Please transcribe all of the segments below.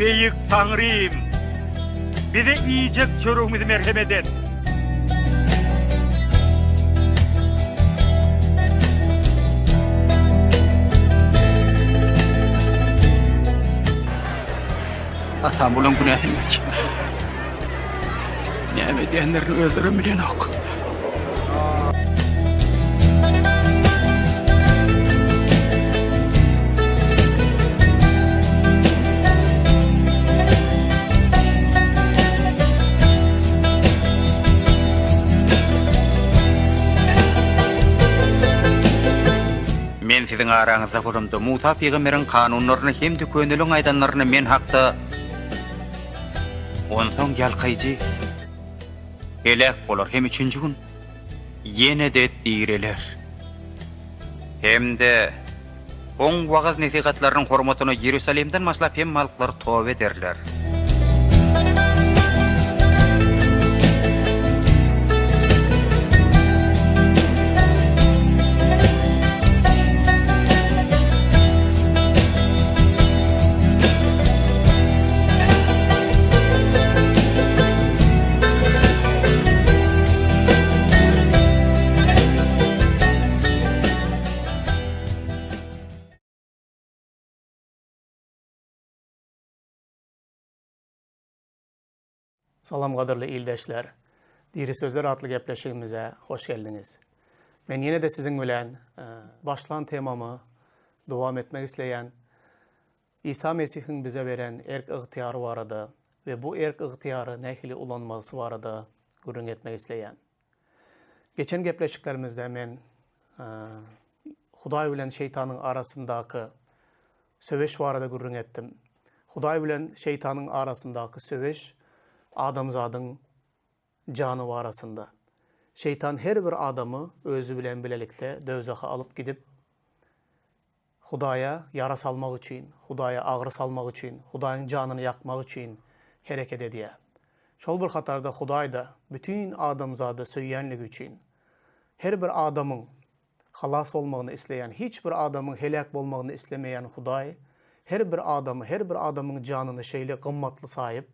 Beýik Taňrym! Bize iýjek çöregimizi merhemet et! Atam bulaň günäsini geç. Näme edýänlerini özlerem bilenok. Men siziň araňyzda bolamda, Musa pygamberiň kanunlaryny hem-de köneliň aýdanlaryny men hakda Onsoň ýalkaýjy heläk bolar hem üçünji gün ýene-de direler. Hem-de Oň wagyz-nesihatlarynyň hormatyna Iýerusalimden başlap hemme halklar toba ederler. Salam gadyrly ildeşler! Diri sözler atly gepleşigimize hoş geldiňiz. Men ýene-de siziň bilen başlan temamy dowam etmek isleýän. Isa Mesihiň bize beren erk-ygtyýary barada we bu erk-ygtyýary nähili ulanmalysy barada gürrüň etmek isleýän. Geçen gepleşiklerimizde men Hudaý bilen şeýtanyň arasyndaky söweş barada gürrüň etdim. Hudaý bilen şeýtanyň arasyndaky söweş adamzadyň jany barasynda. Şeýtan her bir adamy özi bilen bilelikde döwzaha alyp gidip, Hudaýa ýara salmak üçin, Hudaýa agyry salmak üçin, Hudaýyň janyny ýakmak üçin hereket edýär. Şol bir hatarda Hudaý-da bütin adamzady söýýänligi üçin, her bir adamyň halas bolmagyny isleýän, hiç bir adamyň heläk bolmagyny islemeýän Hudaý her bir adamy, her bir adamyň janyny şeýle gymmatly saýyp,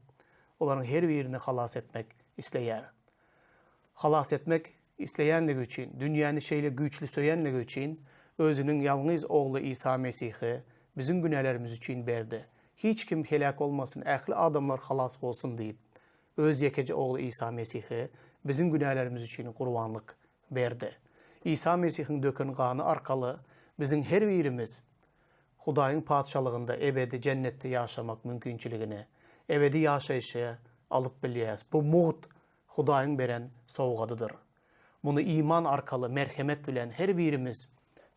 olaryň her birini halas etmek isleýär. Halas etmek isleýänligi üçin, dünýäni şeýle güýçli söýenligi üçin, Özüniň ýalňyz Ogly Isa Mesihi biziň günälerimiz üçin berdi. Hiç kim heläk bolmasyn, ähli adamlar halas bolsun diýip, Öz ýekeje Ogly Isa Mesihi biziň günälerimiz üçin gurbanlyk berdi. Isa Mesihiň döken gany arkaly biziň her birimiz Hudaýyň Patyşalygynda ebedi jennetde ýaşamak mümkinçiligini, ebedi ýaşaýşy alyp bilýäris. Bu mugt Hudaýyň beren sowgadydyr. Muny iman arkaly merhemet bilen her birimiz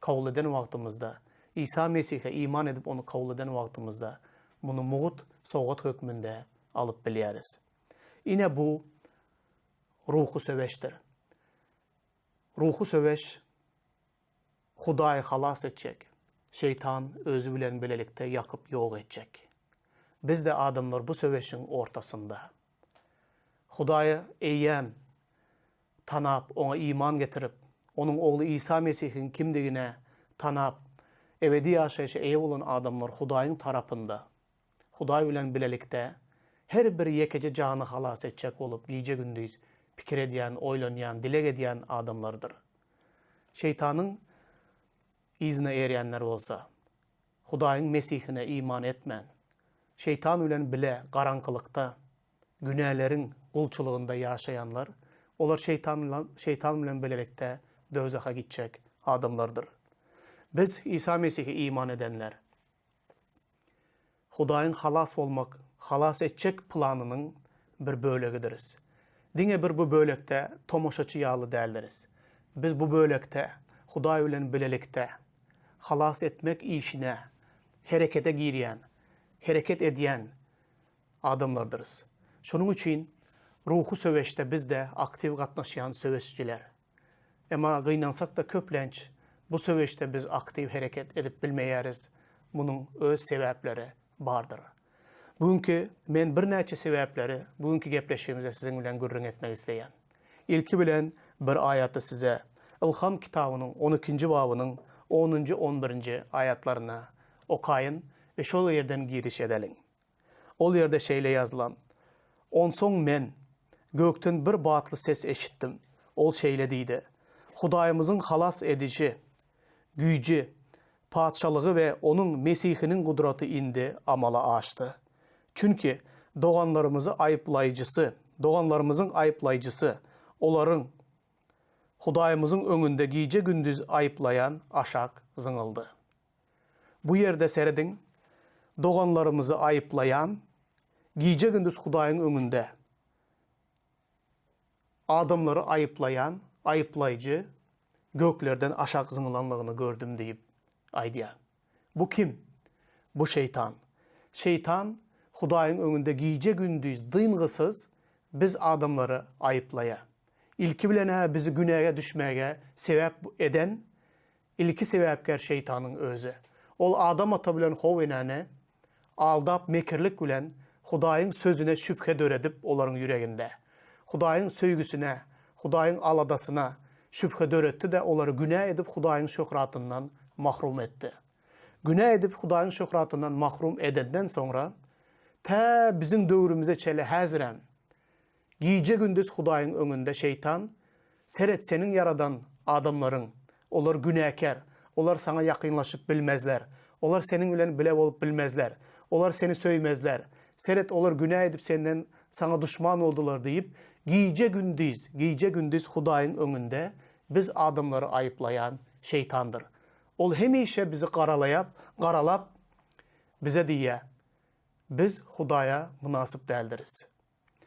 kabul eden wagtymyzda, Isa Mesihe iman edip ony kabul eden wagtymyzda, muny mugt sowgat hökmünde alyp bilýäris. Ine bu ruhy söweşdir. Ruhy söweş Hudaý halas etjek, şeýtan özi bilen bilelikde ýakyp ýok etjek. Biz-de adamlar bu söweşiň ortasynda. Hudaýy eýýäm tanap, Oňa iman getirip, Onuň Ogly Isa Mesihiň kimdigine tanap, ebedi ýaşaýşa eýe bolan adamlar Hudaýyň tarapynda. Hudaý bilen bilelikde her bir ýekeje jany halas etjek bolup gije-gündiz pikir edýän, oýlanýan, dileg edýän adamlardyr. Şeýtanyň yzyna erýänler bolsa, Hudaýyň Mesihine iman etmän, şeýtan bilen bile garaňkylykda, günäleriň gulçulygynda ýaşaýanlar, olar şeýtan şeýtan bilen bilelikde dowzaha gitjek adamlardyr. Biz, Isa Mesihe iman edenler, Hudaýyň halas bolmak, halas etjek planynyň bir bölegidiris. Diňe bir bu bölekde tomaşaçy ýaly däldiris. Biz bu bölekde Hudaý bilen bilelikde halas etmek işine herekete girýän, hereket edýän adamlardyrys. Şonuň üçin ruhy söweşde biz-de aktiw gatnaşýan söweşijiler. Emma gynansak-da köplenç bu söweşde biz aktiw hereket edip bilmeýäris, munuň öz sebäpleri bardyr. Bu günki men birnäçe sebäpleri bu günki gepleşigimizde siziň bilen gürrüň etmek isleýän. Ilki bilen bir aýaty size Ylham kitabynyň on ikinji babynyň onunjy on birinji aýatlaryny okaýyn we şol ýerden giriş edeliň. Ol ýerde şeýle ýazylan, Onsoň men gökden bir batly ses eşitdim. Ol şeýle diýdi, Hudaýymyzyň halas ediji güýji, Patyşalygy we Onuň Mesihiniň gudraty indi amala aşdy. Çünki doganlarymyzy aýyplaýjysy, doganlarymyzyň aýyplaýjysy, olaryň Hudaýymyzyň öňünde gije-gündiz aýyplaýan aşak zyňyldy. Bu ýerde serediň, doganlarymyzy aýyplaýan, gije-gündiz Hudaýyň öňünde adamlary aýyplaýan aýyplaýjy göklerden aşak zyňylanlygyny gördüm diýip aýdýar. Bu kim? Bu şeýtan. Şeýtan Hudaýyň öňünde gije-gündiz dyngysyz biz adamlary aýyplaýar. Ilki bilen-ä bizi günäge düşmäge sebäp eden Ilki sebäpkär şeýtanyň özi. Ol Adam ata bilen How enäni aldap mekirlik bilen Hudaýyň sözüne şübhe döredip olaryň ýüreginde. Hudaýyň söýgüsine, Hudaýyň aladasyna şübhe döretdi-de olary günä edip Hudaýyň şöhratyndan mahrum etdi. Günä edip Hudaýyň şöhratyndan mahrum edenden soňra tä biziň döwrümize çeli häzirem Gije-gündiz Hudaýyň öňünde şeýtan, Seret, seniň ýaradan adamlaryň, olar günäkär, olar saňa ýakynlaşyp bilmezler, olar seniň bilen bile bolup bilmezler, olar seni söýmezler, seret, olar günä edip senden, saňa duşman boldular diýip, gije-gündiz, gije-gündiz Hudaýyň öňünde biz adamlary aýyplaýan şeýtandyr. Ol hemişe bizi garalaýap, garalap, bize diýýär, Biz Hudaýa mynasyp däldiris.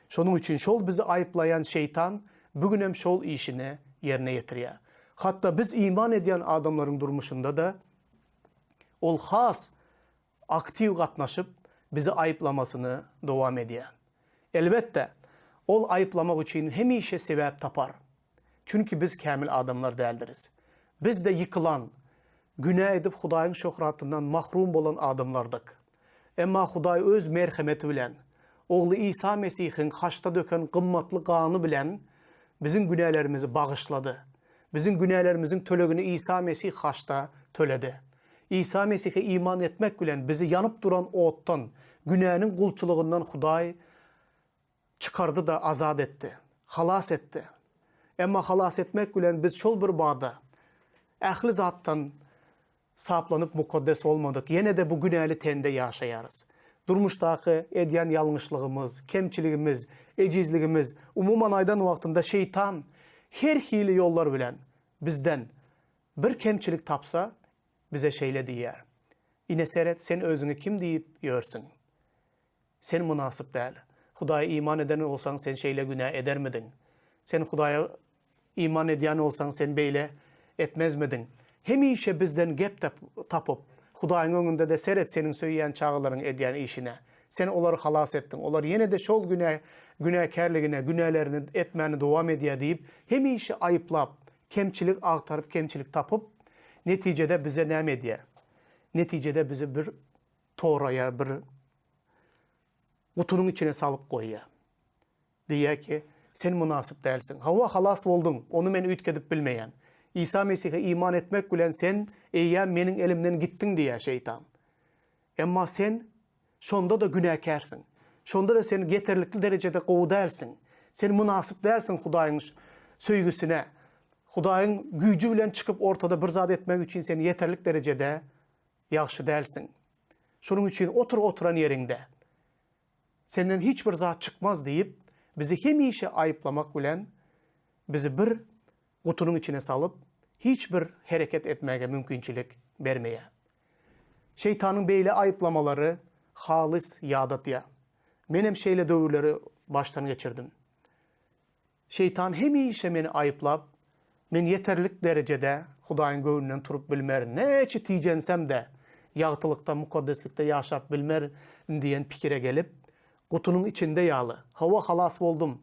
Şonuň üçin şol bizi aýyplaýan şeýtan bu günem şol işini ýerine ýetirýär. Hatda biz iman edýän adamlaryň durmuşynda-da ol has aktiw gatnaşyp, bizi aýyplamasyny dowam edýär. Elbetde, ol aýyplamak üçin hemişe sebäp tapar. Çünki biz kämil adamlar däldiris. Biz-de ýykylan, günä edip Hudaýyň şöhratyndan mahrum bolan adamlardyk. Emma Hudaý Öz merhemeti bilen, Ogly Isa Mesihiň haçda döken gymmatly gany bilen biziň günälerimizi bagyşlady. Biziň günälerimiziň tölegini Isa Mesih haçda töledi. Isa Mesihe iman etmek bilen bizi ýanyp duran otdan, günäniň gulçulygyndan Hudaý Çykardy-da azat etdi. Halas etdi. Emma halas etmek bilen biz şol bir bada ähli zatdan saplanyp mukaddes bolmadyk, ýene-de bu günäli tende ýaşaýarys. Durmuşdaky edýän ýalňyşlygymyz, kemçiligimiz, ejizligimiz, umuman aýdan wagtynda şeýtan her hili ýollar bilen bizden bir kemçilik tapsa, bize şeýle diýýär, Ine seret, sen özüňi kim diýip ýörsüň? Sen mynasyp däl. Hudaýa iman eden bolsaň, sen şeýle günä edermidiň? Sen Hudaýa iman edýän bolsaň, sen beýle etmezmidiň? Hemişe bizden gep tapyp, Hudaýyň öňünde-de seret seniň söýýän çagalaryň edýän işine. Sen olary halas etdiň. Olar ýene-de şol günä, günäkärligine, günälerini etmäni dowam edýär diýip, hemişe aýyplap, kemçilik agtaryp, kemçilik tapyp, netijede bize näme edýär? Netijede bizi bir tora ýa bir gutynyň içine salyp goýýar. Diýýär ki, sen mynasyp dälsiň. Hawa, halas bolduň, ony men üýtgedip bilmeýän. Isa Mesihe iman etmek bilen sen eýýäm meniň elimden gitdiň diýýär şeýtan. Emma sen şonda-da günäkärsiň. Şonda-da sen ýeterlikli derejede gowy dälsiň. Sen mynasyp dälsiň Hudaýyň söýgüsine. Hudaýyň güýji bilen çykyp ortada bir zat etmek üçin sen ýeterlik derejede ýagşy dälsiň. Şonuň üçin otur oturan ýeriňde. Senden hiç bir zat çykmaz diýip, bizi hemişe aýyplamak bilen bizi bir gutynyň içine salyp, hiç bir hereket etmäge mümkinçilik bermeýär. Şeýtanyň beýle aýyplamalary halys ýadatýar. Menem şeýle döwürleri başdan geçirdim. Şeýtan hemişe meni aýyplap, men ýeterlik derejede Hudaýyň göwnünden turup bilmerin, näçe tijensem-de, ýagtylykda, mukaddeslikde ýaşap bilmerin diýen pikire gelip, gutynyň içinde ýaly, Hawa, halas boldum,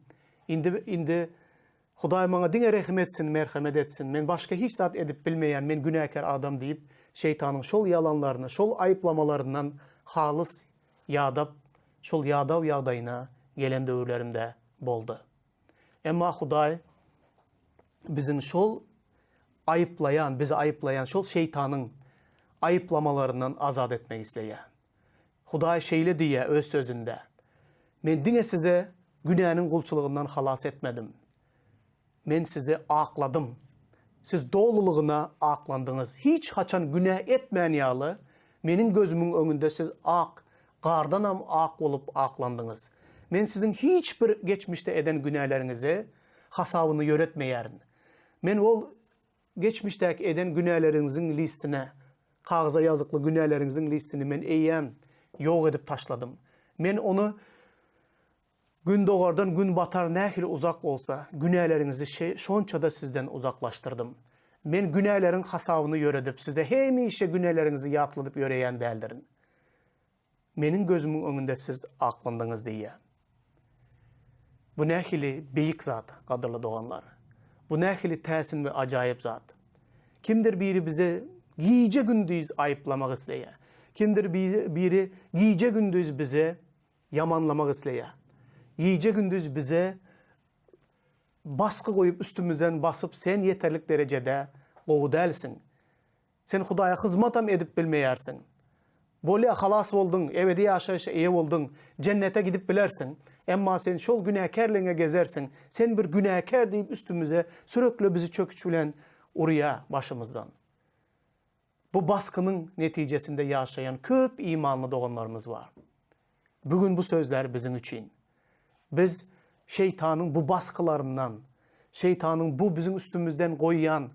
indi, indi Hudaý maňa diňe rehim etsin, merhemet etsin, men başga hiç zat edip bilmeýän, men günäkär adam diýip, şeýtanyň şol ýalanlaryny, şol aýyplamalaryndan halys ýadap, şol ýadaw ýagdaýyna gelen döwürlerim-de boldy. Emma Hudaý biziň şol aýyplaýan, bizi aýyplaýan şol şeýtanyň aýyplamalaryndan azat etmek isleýär. Hudaý şeýle diýýär Öz Sözünde, Men diňe sizi günäniň gulçulygyndan halas etmedim. Men sizi akladym. Siz dolulygyna aklandyňyz. Hiç haçan günä etmän ýaly, Meniň gözümiň öňünde siz ak, gardanam ak bolup aklandyňyz. Men siziň hiç bir geçmişde eden günäleriňizi hasabyny ýöretmeýärin. Men ol Geçmişdäki eden günäleriňiziň listine, kagyza ýazykly günäleriňiziň listini men eýýäm ýok edip taşladym. Men ony Gündogardan günbatar nähili uzak bolsa, günäleriňizi şonça-da sizden uzaklaşdyrdym. Men günäleriň hasabyny ýöredip, size hemişe günäleriňizi ýatladyp ýöreýän däldirin. Meniň gözümiň öňünde siz aklandyňyz diýýär. Bu nähili beýik zat, gadyrly doganlar! Bu nähili täsin we ajaýyp zat! Kimdir biri bizi gije-gündiz aýyplamak isleýär. Kimdir biri gije-gündiz bizi ýamanlamak isleýär. Gije-gündiz bize basgy goýup üstümizden basyp sen ýeterlik derejede gowy dälsiň. Sen Hudaýa hyzmatam edip bilmeýärsiň. Bolýa, halas bolduň, ebedi ýaşaýşa eýe bolduň, jennete gidip bilersiň. Emma sen şol günäkärligiňe gezersiň. Sen bir günäkär diýip üstümize sürekli bizi çöküç bilen urýa başymyzdan. Bu basgynyň netijesinde ýaşaýan köp imanly doganlarymyz bar. Bu gün bu sözler biziň üçin. Biz şeýtanyň bu basgylaryndan, şeýtanyň bu biziň üstümizden goýýan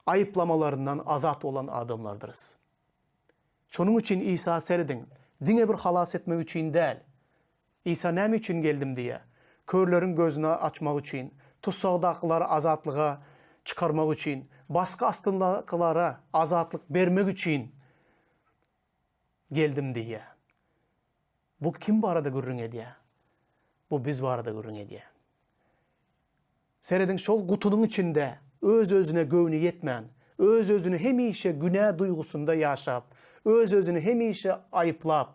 aýyplamalaryndan azat bolan adamlardyrys. Şonuň üçin Isa serediň, diňe bir halas etmek üçin däl. Isa näme üçin geldim diýýär? Körleriň gözüni açmak üçin, tussagdakylary azatlyga çykarmak üçin, basgy astyndakylara azatlyk bermek üçin geldim diýýär. Bu kim barada gürrüň edýär? Bu biz barada gürrüň edýär. Serediň, şol gutynyň içinde öz-özüne göwni ýetmän, öz-özüni hemişe günä duýgusynda ýaşap, öz-özüni hemişe aýyplap,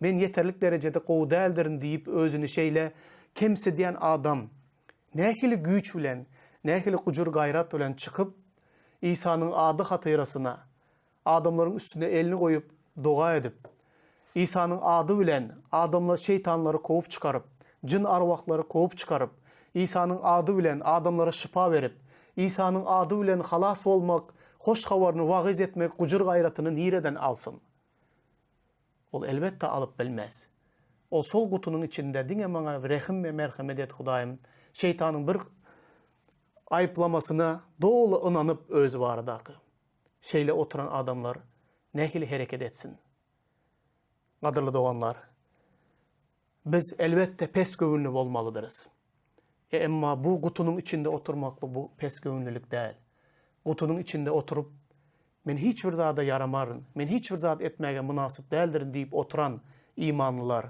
men ýeterlik derejede gowy däldirin diýip özüni şeýle kemsidýän adam nähili güýç bilen, nähili gujur-gaýrat bilen çykyp, Isanyň ady hatyrasyna Adamlaryň üstüne elini goýup, doga edip, Isanyň ady bilen adamlar şeýtanlary kowup çykaryp, jyn-arwahlary kowup çykaryp, Isanyň ady bilen adamlara şypa berip, Isanyň ady bilen halas bolmak hoş habaryny wagyz etmek gujur-gaýratyny nireden alsyn? Ol elbetde alyp bilmez. Ol şol gutynyň içinde diňe maňa rehim we merhemet et Hudaýym, şeýtanyň bir aýyplamasyna doly ynanyp özi baradaky. Şeýle oturan adamlar nähili hereket etsin? Gadyrly doganlar, biz elbetde pes göwünli bolmalydyrys. E, emma bu gutynyň içinde oturmaklyk bu pes göwünlilik däl. Gutynyň içinde oturyp, men hiç bir zada ýaramaryn, men hiç bir zat etmäge mynasyp däldirin diýip oturan imanlylar,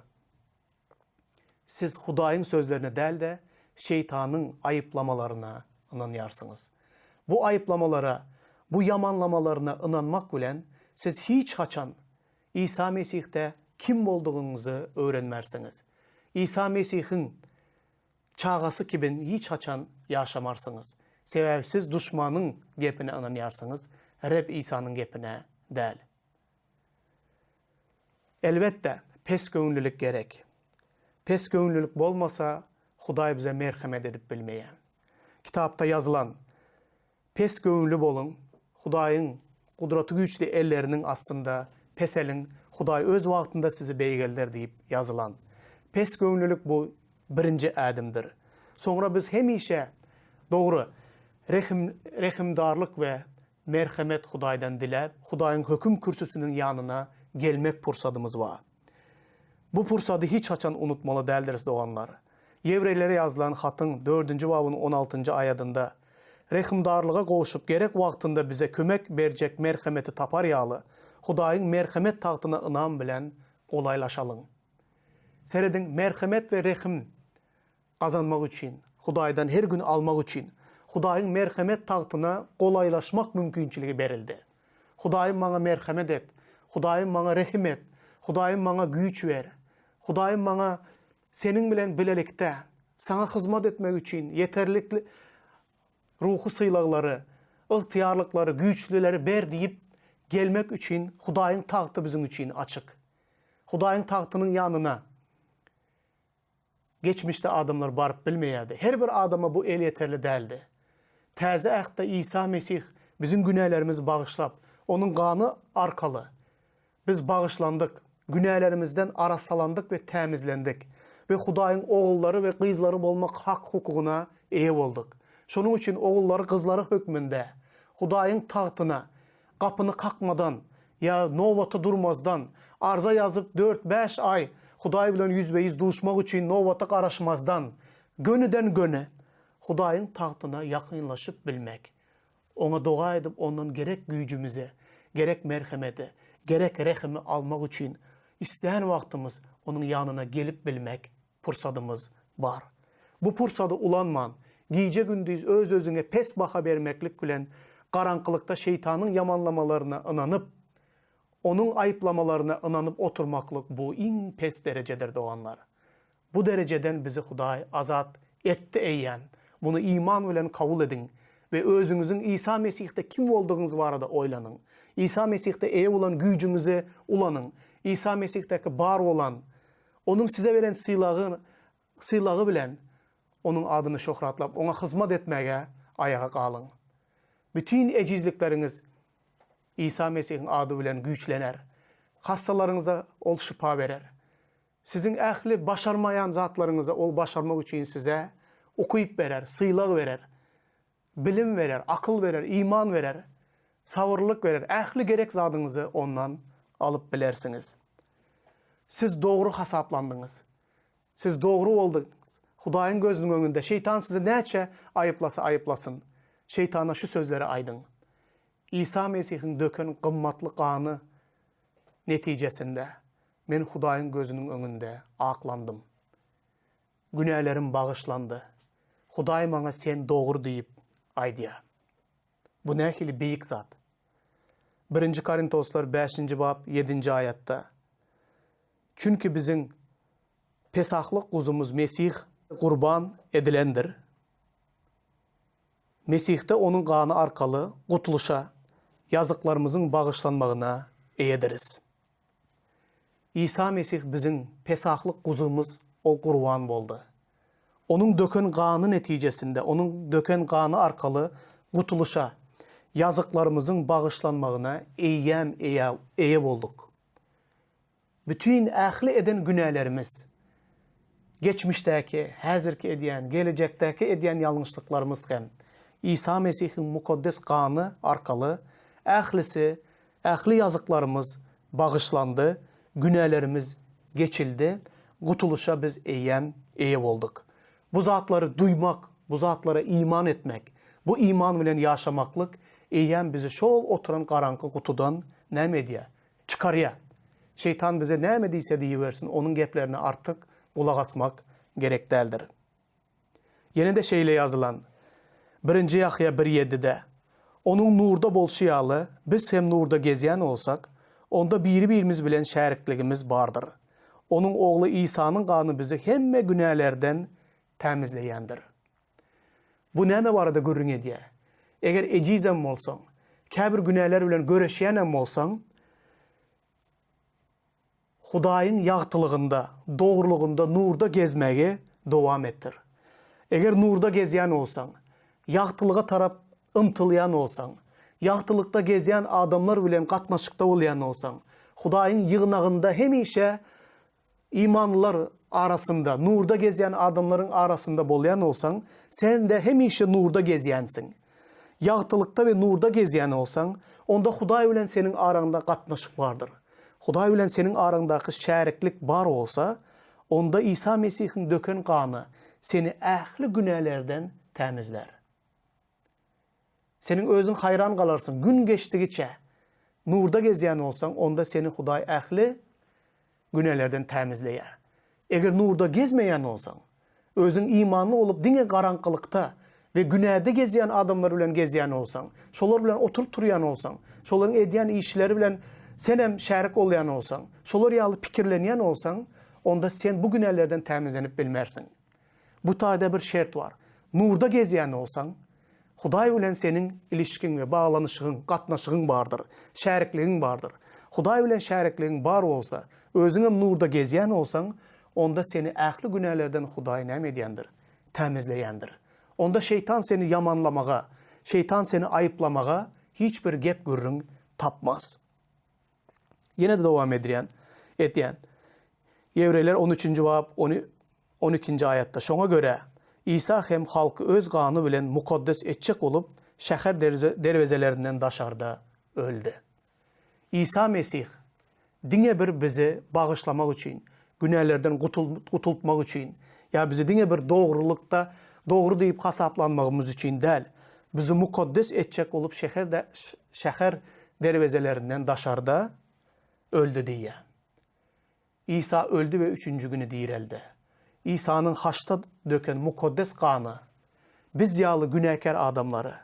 Siz Hudaýyň sözlerine däl-de, şeýtanyň aýyplamalaryna ynanýarsyňyz. Bu aýyplamalara, bu ýamanlamalaryna ynanmak bilen, siz hiç haçan Isa Mesihde kim boldugyňyzy öwrenmersiňiz. Isa Mesihiň çagasy kibin hiç haçan ýaşamarsyňyz. Sebäbi siz duşmanyň gepine ynanýarsyňyz, Reb Isanyň gepine däl. Elbetde, pesgöwünlilik gerek. Pesgöwünlilik bolmasa, Hudaý bize merhemet edip bilmeýär. Kitapda ýazylan, Pesgöwünli boluň, Hudaýyň gudratygüýçli elleriniň astynda peseliň, Hudaý öz wagtynda sizi beýgelder diýip ýazylan. Pesgöwünlilik bu birinji ädimdir. Soňra biz hemişe dogry, rehim, rehimdarlyk we Merhemet Hudaýdan diläp, Hudaýyň höküm kürsüsiniň ýanyna gelmek pursadymyz bar. Bu pursady hiç haçan unutmaly däldiris, doganlar. Ýewreýlere ýazylan hatyň dördünji babynyň on altynjy aýadynda, Rehimdarlyga gowşup, gerek wagtynda bize kömek berjek merhemeti tapar ýaly, Hudaýyň merhemet tagtyna ynam bilen golaýlaşalyň. Serediň, merhemet we rehim gazanmak üçin, Hudaýdan her gün almak üçin, Hudaýyň merhemet tagtyna golaýlaşmak mümkinçiligi berildi. Hudaýym maňa merhemet et, Hudaýym maňa rehim et, Hudaýym maňa güýç ber, Hudaýym maňa Seniň bilen bilelikde Saňa hyzmat etmek üçin ýeterlikli ruhy sylaglary, ygtyýarlyklary, güýçlileri ber diýip gelmek üçin Hudaýyň tagty biziň üçin açyk. Hudaýyň tagtynyň ýanyna geçmişde adamlar baryp bilmeýärdi. Her bir adama bu elýeterli däldi. Täze Ähtde Isa Mesih biziň günälerimizi bagyşlap, Onuň gany arkaly biz bagyşlandyk, günälerimizden arassalandyk we tämizlendik we Hudaýyň ogullary we gyzlary bolmak hak-hukugyna eýe bolduk. Şonuň üçin ogullary, gyzlary hökmünde Hudaýyň tagtyna gapyny kakmadan ýa nobata durmazdan, arza ýazyp dört-bäş aý Hudaý bilen ýüzbe-ýüz duşmak üçin nobata garaşmazdan, gönüden-göni Hudaýyň tagtyna ýakynlaşyp bilmek, Oňa doga edip Ondan gerek güýjümizi, gerek merhemeti, gerek rehimi almak üçin islän wagtymyz Onuň ýanyna gelip bilmek pursadymyz bar. Bu pursady ulanman, gije-gündiz öz-özüňe pes baha bermeklik bilen garaňkylykda şeýtanyň ýamanlamalaryna ynanyp, onuň aýyplamalaryna ynanyp oturmaklyk bu iň pes derejedir doganlar. Bu derejeden bizi Hudaý azat etdi eýýäm. Muny iman bilen kabul ediň we özüňiziň Isa Mesihde kim boldugyňyz barada oýlanyň. Isa Mesihde eýe bolan güýjüňizi ulanyň. Isa Mesihdäki bar bolan Onuň size beren sylagy sylagy bilen Onuň adyny şöhratlap, Oňa hyzmat etmäge aýaga galyň. Bütin ejizlikleriňiz Isa Mesihiň ady bilen güýçlener. Hassalaryňyza Ol şypa berer. Siziň ähli başarmaýan zatlaryňyzy Ol başarmak üçin size ukyp berer, sylag berer, bilim berer, akyl berer, iman berer, sabyrlylyk berer, ähli gerek zadyňyzy Ondan alyp bilersiňiz. Siz dogry hasaplandyňyz. Siz dogry bolduňyz. Hudaýyň gözüniň öňünde şeýtan sizi näçe aýyplasa aýyplasyn, şeýtana şu sözleri aýdyň, Isa Mesihiň döken gymmatly gany netijesinde men Hudaýyň gözüniň öňünde aklandym. Günälerim bagyşlandy. Hudaý maňa sen dogry diýip aýdýar. Bu nähili beýik zat! Birinji Korintoslar bäşinji bap ýedinji aýatda, Çünki biziň Pesahlyk guzumyz Mesih gurban edilendir. Mesihde Onuň gany arkaly gutulyşa, ýazyklarymyzyň bagyşlanmagyna eýediris. Isa Mesih biziň Pesahlyk guzymyz, Ol gurban boldy. Onuň döken gany netijesinde, Onuň döken gany arkaly gutulyşa, ýazyklarymyzyň bagyşlanmagyna eýýäm eýe bolduk. Bütin ähli eden günälerimiz, geçmişdäki, häzirki edýän, gelejekdäki edýän ýalňyşlyklarymyz hem Isa Mesihiň mukaddes gany arkaly ählisi, ähli ýazyklarymyz bagyşlandy, günälerimiz geçildi, gutulyşa biz eýýäm eýe bolduk. Bu zatlary duýmak, bu zatlara iman etmek, bu iman bilen ýaşamaklyk eýýäm bizi şol oturan garaňky gutudan näme edýär? Çykarýar. Şeýtan bize näme diýse diýibersin, onuň geplerine artyk gulak asmak gerek däldir. Ýene-de şeýle ýazylan, Birinji Ýahýa bir ýedide, Onuň nurda bolşy ýaly, biz hem nurda gezýän bolsak, onda biri-birimiz bilen şärikligimiz bardyr. Onuň Ogly Isanyň gany bizi hemme günälerden tämizleýändir. Bu näme barada gürrüň edýär? Eger ejizem bolsaň, käbir günäler bilen göreşýänem bolsaň, Hudaýyň ýagtylygynda, dogrulygynda, nurda gezmegi dowam etdir. Eger nurda gezýän bolsaň, ýagtylyga tarap ymtylýan bolsaň, ýagtylykda gezýän adamlar bilen gatnaşykda bolýan bolsaň, Hudaýyň ýygnagynda hemişe Imanlylar arasynda, nurda gezýän adamlaryň arasynda bolýan bolsaň, sen-de hemişe nurda gezýänsiň. Ýagtylykda we nurda gezýän bolsaň, onda Hudaý bilen seniň araňda gatnaşyk bardyr. Hudaý bilen seniň araňdaky şäriklik bar bolsa, onda Isa Mesihiň döken gany seni ähli günälerden tämizlär. Seniň özüň haýran galarsyň, gün geçdigiçe nurda gezýän bolsaň, onda seni Hudaý ähli günälerden tämizleýär. Eger nurda gezmeýän bolsaň, özüň imanly bolup diňe garaňkylykda we günäde gezýän adamlar bilen gezýän bolsaň, şolar bilen oturyp-turýan bolsaň, şolaryň edýän işleri bilen senem şärik bolýan bolsaň, şolar ýaly pikirlenýän bolsaň, onda sen bu günälerden tämizlenip bilmersiň. Bu taýda bir şert bar. Nurda gezýän bolsaň, Hudaý bilen seniň ilişkiň we baglanyşygyň, gatnaşygyň bardyr, şärikligiň bardyr. Hudaý bilen şärikligiň bar bolsa. özüňem nurda gezýän bolsaň, onda seni ähli günälerden Hudaý näme edýändir? Tämizleýändir. Onda şeýtan seni ýamanlamaga, şeýtan seni aýyplamaga hiç bir gep-gürrüň tapmaz. Ýene-de dowam edýän, edýän. Ýewreýler on üçünji bap, ony on ikinji aýatda, Şoňa görä, Isa hem halky öz gany bilen mukaddes etjek bolup, şäher derwezelerinden daşarda öldi. Isa Mesih diňe bir bizi bagyşlamak üçin, günälerden gutultmak üçin ýa bizi diňe bir dogrulykda dogry diýip hasaplanmagymyz üçin däl, bizi mukaddes etjek bolup şäher şäher derwezelerinden daşarda öldi diýýär. Isa öldi we üçünji güni direldi. Isanyň haçda döken mukaddes gany biz ýaly günäkär adamlary,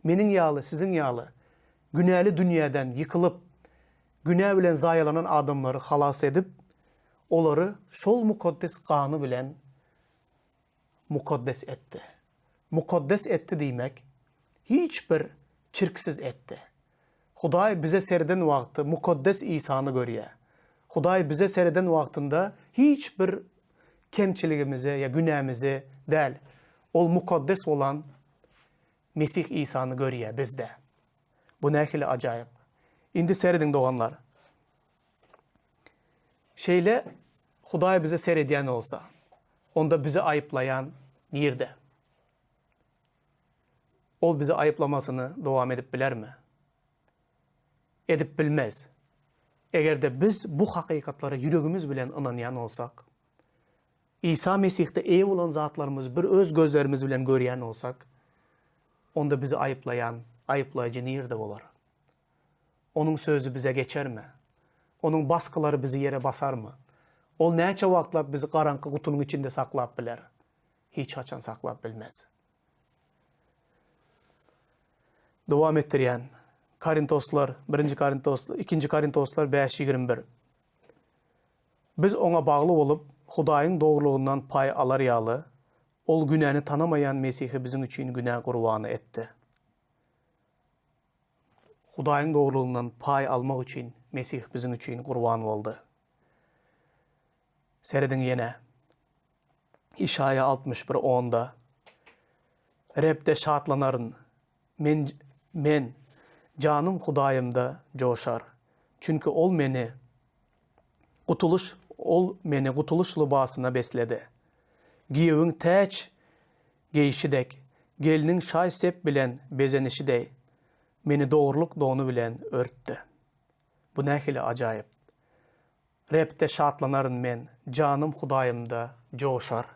meniň ýaly, siziň ýaly günäli dünýäden ýykylyp, günä bilen zaýalanan adamlary halas edip, olary şol mukaddes gany bilen mukaddes etdi. Mukaddes etdi diýmek, hiç bir çirksiz etdi. Hudaý bize sereden wagty mukaddes Isany görýär. Hudaý bize sereden wagtynda hiç bir kemçiligimizi ýa günämizi däl, Ol mukaddes bolan Mesih Isany görýär bizde. Bu nähili ajaýyp! Indi serediň doganlar. Şeýle Hudaý bize seredýän bolsa, onda bizi aýyplaýan nirde? Ol bizi aýyplamasyny dowam edip bilermi? Edip bilmez. Eger-de biz bu hakykatlara ýüregimiz bilen ynanýan bolsak, Isa Mesihde eýe bolan zatlarymyzy bir öz gözlerimiz bilen görýän bolsak, onda bizi aýyplaýan aýyplaýjy nirde bolar? Onuň sözi bize geçermi? Onuň basgylary bizi ýere basarmy? Ol näçe wagtlap bizi garaňky gutynyň içinde saklap biler? Hiç haçan saklap bilmez. Dowam etdirýän. Korintoslar, birinji Korintos, ikinji Korintoslar bäş 21. Biz oňa bagly bolup, Hudaýyň dogrulygyndan paý alar ýaly, Ol günäni tanamaýan Mesihi biziň üçin günä gurbany etdi. Hudaýyň dogrulygyndan paý almak üçin Mesih biziň üçin gurban boldy. Serediň ýene. Işaýa 61 onda, Rebde şatlanaryn, men, men, janym Hudaýymda joşar. Çünki Ol meni gutulyş, Ol meni gutulyş lybasyna besledi. Giýewiň täç geýşi dek, gelniň şaý-sep bilen bezenişi deý, meni dogrulyk dony bilen örtdi. Bu nähili ajaýyp! Rebde şatlanaryn men, janym Hudaýymda joşar.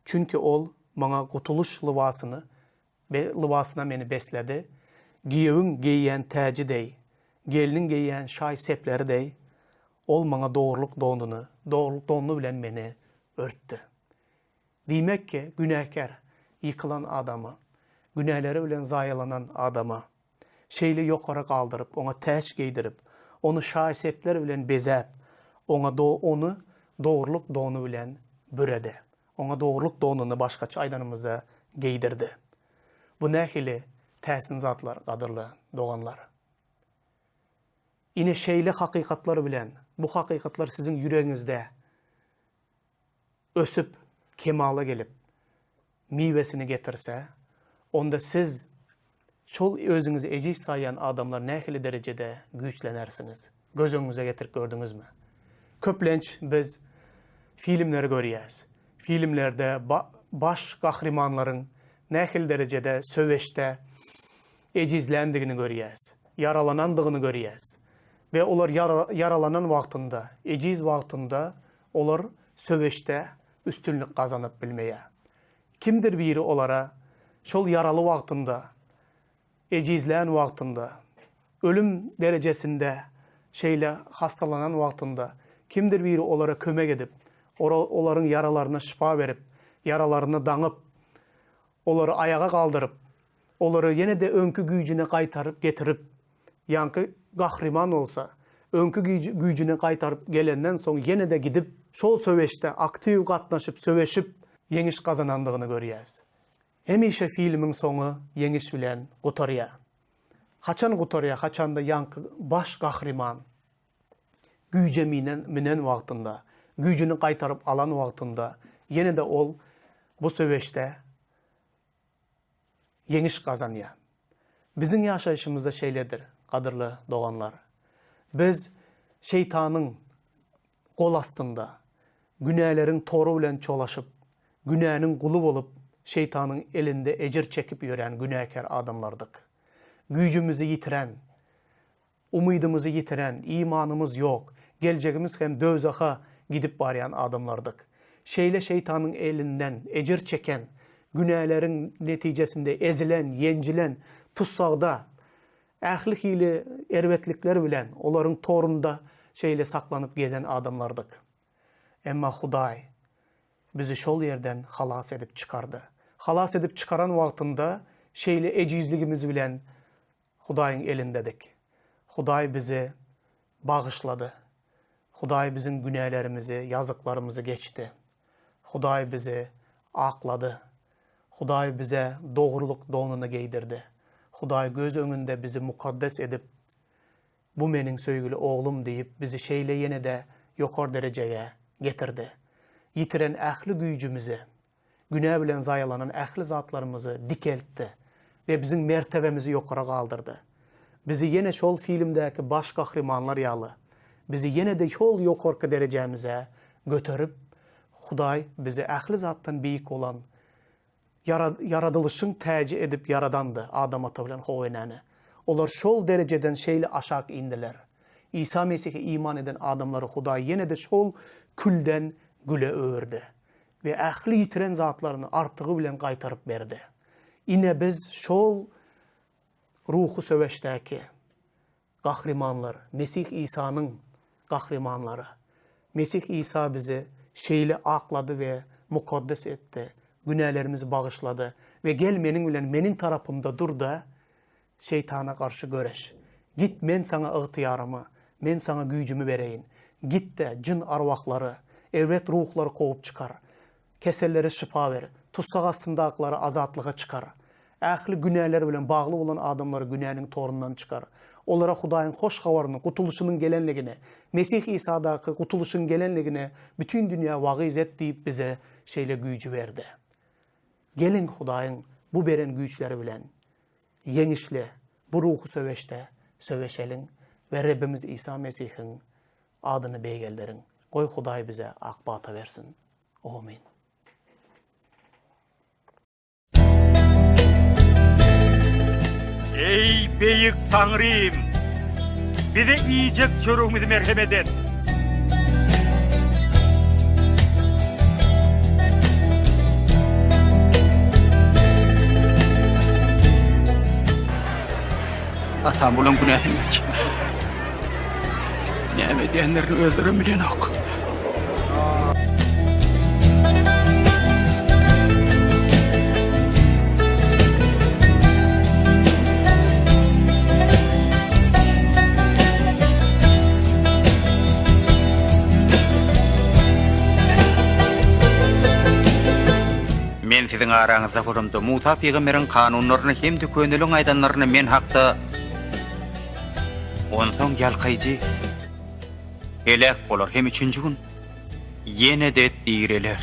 Çünki Ol maňa gutulyş lybasyny, lybasyna meni besledi. Giýewiň geýýän täji deý, gelniň geýýän şaý-sepleri deý, Ol maňa dogrulyk donuny, dogrulyk dony bilen meni örtdi. Diýmek ki, günäkär, ýykylan adama, günäleri bilen zaýalanan adama şeýle ýokary galdyryp, oňa täç geýdirip, ony şaý-sepler bilen bezäp, oňa ony dogrulyk dony bilen büredi. Oňa dogrulyk donuny başgaça aýdanymyzda geýdirdi. Bu nähili täsin zatlar, gadyrly doganlar! Ine şeýle hakykatlar bilen, bu hakykatlar siziň ýüregiňizde ösüp, kemala gelip, miwesini getirse, onda siz şol özüňizi ejiz saýýan adamlar nähili derejede güýçlenersiňiz? Göz öňüňize getirip gördüňizmi? Köplenç biz filmleri görýäs. Filmlerde baş gahrymanlaryň nähili derejede söweşde ejizländigini görýäs, ýaralanandygyny görýäs we olar ýaralanan wagtynda, ejiz wagtynda Olar söweşde üstünlik gazanyp bilmeýär. Kimdir biri olara şol ýaraly wagtynda, ejizlän wagtynda, ölüm derejesinde şeýle hassalanan wagtynda kimdir biri olara kömek edip, olaryň ýaralaryna şypa berip, ýaralaryny daňyp, olary aýaga galdyryp, olary ýene-de öňki güýjüne gaýtaryp getirip, ýaňky gahryman bolsa, öňki güýjüne gaýtaryp gelenden soň ýene-de gidip, şol söweşde aktiw gatnaşyp, söweşip, ýeňiş gazanandygyny görýäs. Hemişe filmiň soňy ýeňiş bilen gutarýar. Haçan gutarýar? Haçanda ýaňky baş gahryman. güýje minen münen wagtynda, güýjüni gaýtaryp alan wagtynda ýene-de ol bu söweşde ýeňiş gazanýar. Biziň ýaşaýşymyzda şeýledir, gadyrly doganlar. Biz şeýtanyň gol astynda, günäleriň tory bilen çolaşyp, günäniň guly bolup, şeýtanyň elinde ejir çekip ýören günäkär adamlardyk. Güýjümizi ýitiren, Umydymyzy ýitiren, imanymyz ýok, geljegimiz hem döwzaha gidip barýan adamlardyk. Şeýle şeýtanyň elinden ejir çeken, günäleriň netijesinde ezilen, ýenjilen, tussagda, ähli hili erbetlikler bilen olaryň torunda şeýle saklanyp gezen adamlardyk. Emma Hudaý bizi şol ýerden halas edip çykardy. Halas edip çykaran wagtynda şeýle ejizligimiz bilen Hudaýyň elindedik. Hudaý bizi bagyşlady. Hudaý biziň günälerimizi, ýazyklarymyzy geçdi. Hudaý bizi aklady. Hudaý bize dogrulyk donuny geýdirdi. Hudaý göz öňünde bizi mukaddes edip, Bu meniň söýgüli Oglum diýip, bizi şeýle ýene-de ýokary derejege getirdi. Ýitiren ähli güýjümizi, günä bilen zaýalanan ähli zatlarymyzy dikeltdi we biziň mertebemizi ýokara galdyrdy. Bizi ýene şol filmdäki baş gahrymanlar ýaly, bizi ýene-de şol ýokarky derejämize göterip, Hudaý bizi ähli zatdan beýik bolan ýaradylyşyň täji edip ýaradandy Adam ata bilen How enäni. Olar şol derejeden şeýle aşak indiler. Isa Mesihe iman eden adamlary Hudaý ýene-de şol külden güle öwürdi. We ähli ýitiren zatlaryny artygy bilen gaýtaryp berdi. Ine biz şol ruhy söweşdäki gahrymanlar, Mesih Isanyň gahrymanlary. Mesih Isa bizi şeýle aklady we mukaddes etdi, günälerimizi bagyşlady we gel meniň bilen meniň tarapymda dur-da, Şeýtana garşy göreş. Git, men saňa ygtyýarymy, men saňa güýjümi bereýin. Git-de, jyn-arwahlary, erbet ruhlary kowup çykar. Kesellere şypa ber, tussag astyndakylary azatlyga çykar. Ähli günäler bilen bagly bolan adamlary günäniň torundan çykar. Olara Hudaýyň hoş habaryny, gutulyşynyň gelenligini, Mesih Isadaky gutulyşyň gelenligini bütin dünýä wagyz et diýip bize şeýle güýji berdi. Geliň, Hudaýyň bu beren güýçleri bilen ýeňişli bu ruhy söweşde söweşeliň we Rebbimiz Isa Mesihiň adyny beýgelderiň. Goý, Hudaý bize ak pata bersin. Omyn. Eý, beýik Taňrym! Bize iýjek çöregimizi merhemet et! Atam bulaň günäsini geç. Näme edýänlerini özlerem bilenok. Men siziň araňyzda bolamda, Musa pygamberiň kanunlaryny hem-de köneliň aýdanlaryny men hakda Onsoň ýalkaýjy heläk bolar hem üçünji gün ýene-de direler.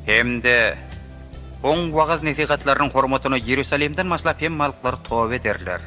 Hem-de Oň wagyz-nesihatlarynyň hormatyna Iýerusalimden başlap hemme halklar toba ederler.